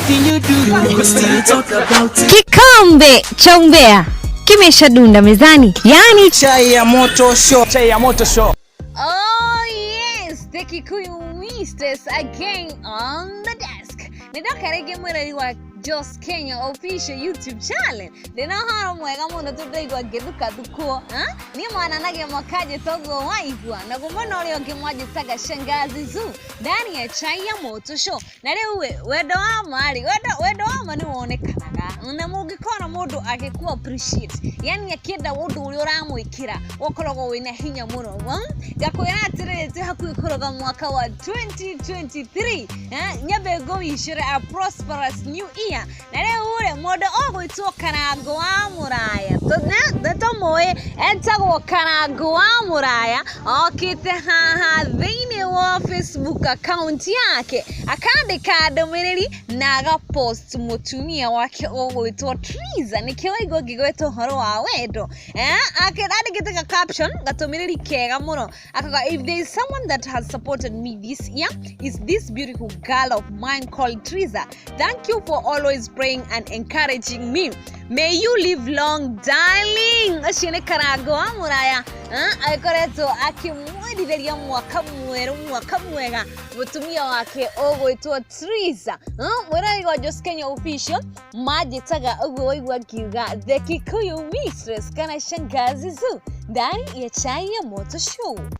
Anything you do, we still talk about it. Kikombe cha umbea kimeshadunda mezani, yani Chai ya moto show. Chai ya moto show. Oh yes, the Kikuyu mistress again on the desk. Nĩndoka rĩngĩ mwĩrori wa Jos Kenya official YouTube channel. Ndĩna ũhoro mwega mũno tondũ ndaigua ngĩthukathukwo. Niĩ mwananagia mwakanje toguo waigua naguo mwena ũrĩa ũngĩ mwanjĩtaga Shangazi Zoo ndani ya Chai ya Moto Show. Na rĩu ĩ, wendo wa ma rĩ, wendo wa ma nĩ wonekanaga na mũngĩkona mũndũ agĩku appreciate, yani akĩenda ũndũ ũrĩa ũramwĩkĩra ũkoragwo wĩna hinya mũno. Ngakwĩra atĩrĩrĩ, twĩ hakuhĩ kũroga mwaka wa 2023, nyambe ngũwicĩre a prosperous new year. Na rĩu rĩ, mũndũ ũgwĩtwo Karango wa Mũraya, nĩtũmũĩ, etagwo Karango wa Mũraya, okĩte haha thĩinĩ wa Facebook account yake akandĩka ndũmĩrĩri na agapost mũtumia wake ũgwĩtwo Triza. Nĩkĩo waigua ngĩgweta ũhoro wa wendo. Andĩkĩte ga caption gatũmĩrĩri kega mũno, akauga, "If there is someone that has supported me this year, is this beautiful girl of mine called Triza. Thank you for always praying and encouraging me. May you live long, darling." Ũcio nĩ Karango wa Mũraya, agĩkoretwo akĩmwendithĩria mwaka mwerũ, mwaka mwega mũtumia wake ũgwĩtwo Triza. Mwĩrori wa Jos Kenya official, manjĩtaga ũguo waigua ngiuga the Kikuyu mistress kana Shangazi Zoo ndani ya Chai ya Moto Show.